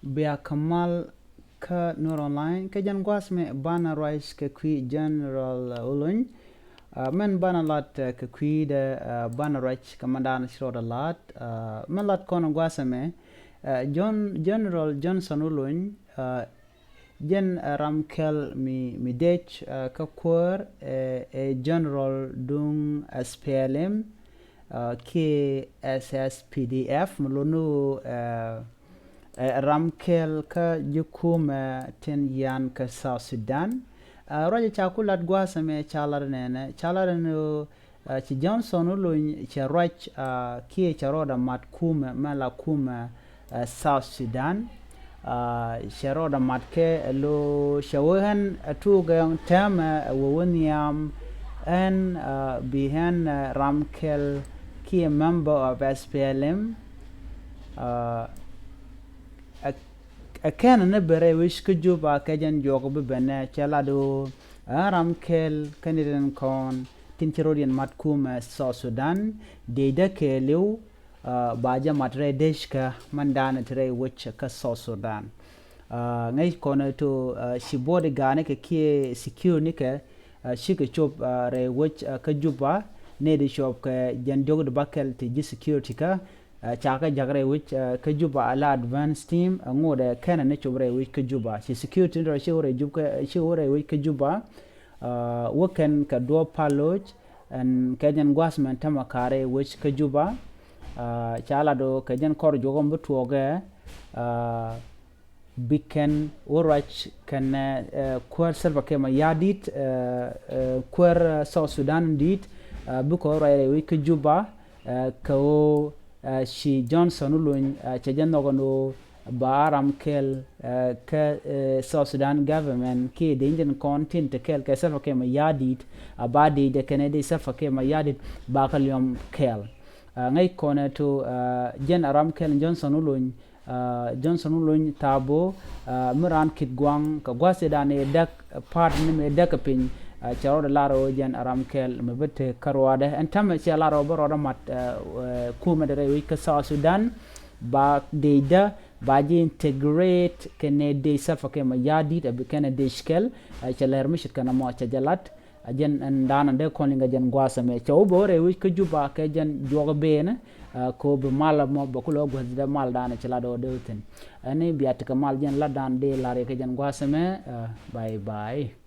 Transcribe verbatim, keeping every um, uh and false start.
Bia kä mal kä Nuer Online kä jɛn gua̱a̱th mɛ banɛ ruac kɛ kui̱ General Oluny. Mɛn banɛ lat kɛ kui̱dɛ banɛ ruac kɛ mɛn da̱a̱n ci rɔɔdɛ lat. Mɛn lat kɔn gua̱a̱th mɛ General Johnson Oluny, jɛn ram kɛl mi dec kä kuäär ɛ General duŋ S P L M kiɛ S S P D F mi lotni ram kɛl kä ji̱ kumɛ tin yian kä South Sudan. Ruacɛ ca ku lat gua̱a̱th mɛ ca lat nɛnɛ, ca lat nɛnɛ, ci Johnson Oluny cɛ ruac kiɛ cɛ rɔɔdɛ mat kumɛ mɛ la kumɛ South Sudan. Cɛ rɔɔdɛ mat kɛ lo cɛ wee ɣän ɛ tuukɛ tɛmɛ ɛ wee wä nhiam ɣän bi ɣän ram kɛl kiɛ member of S P L M. Ɛ kɛn ni bɛ rɛy wec kä Juba kɛ jɛn juɔk bi bɛnɛ cɛ lat ɣöö ɣän ram kɛl kä ni rin kɔn tin ci rɔɔdiɛn mat kumɛ South Sudan dee dee kɛɛliw ba jɛ mat rɛy dec kä mɛn da̱a̱n ti rɛy wec kä South Sudan. Ŋäc kɔn to ci board ga̱a̱ni kɛ kiɛ security kɛ cikɛ cop rɛy wec kä Juba. Nɛy di cop kɛ jɛn diɔ̱k di bäkɛl ti ji̱ security kä ca kä jak rɛy wec kä Juba ala advance team ŋot ɛ kɛn ni cop rɛy wec kä Juba. Ci security ni rɔ ci wä rɛy wec kä Juba. Wä kɛn kɛ duɔ̱ɔ̱p pal loc ɛn kɛ jɛn gua̱a̱th mɛn tämɛ ka̱rɛ wec kä Juba. Ca lat ɣöö kɛ jɛn kɔr juɔk ɔm bi tuɔɔkɛ bi kɛn wä ruac kɛn kuäär Salva Kiir Mayardit, kuäär South Sudan dit, bikɛ wä ruac rɛy wec kä Juba. Kɛ ɣöö ci Johnson Oluny cɛ jɛ nhɔk ɛn ɣöö ba ram kɛl kä South Sudan government kiɛ dee jɛn kɔn tin te kɛl kɛ Salva Kiir Mayardit, a ba dee jɛ kɛn ɛ dee Salva Kiir Mayardit ba kɛ liɔm kɛl. Ŋäc kɔn ɛ to jɛn a ram kɛl Johnson Oluny, Johnson Oluny Thabo, mi raan Kitgwang kɛ gua̱a̱th ëë dan ëë däk part ni mëë däk kɛ piny. Cɛ rɔɔdɛ lar ɣöö jɛn a ram kɛl mi bi te kä ruaadɛ ɛn tämɛ cɛ lar ɣöö bä rɔɔdɛ mat kumɛ dee rɛy wec kä South Sudan ba dee dee ba ji̱ integrate kɛnɛ dee Salva Kiir Mayardit a bi kɛnɛ dee cikɛl. Cɛ lɛr mi ce̱tkɛ nɔmɔ cɛ jɛ lat. A jɛn ɛn da̱a̱n ɛn dee kɔn liŋ kɛ jɛn gua̱a̱th ɛmɛ cɛ wä bɛ wä rɛy wec kä Juba kɛ jɛn juɔk benɛ. Kɛ wä bi mal ɛmɔ bɛ kulɛ wä gua̱th dee mal da̱a̱n ci lat ɣöö dee wä thi̱n. Ɛn i̱ bia tekɛ mal jɛn lat da̱a̱n dee lar yɛ kɛ jɛn gua̱a̱th ɛmɛ. Bye bye.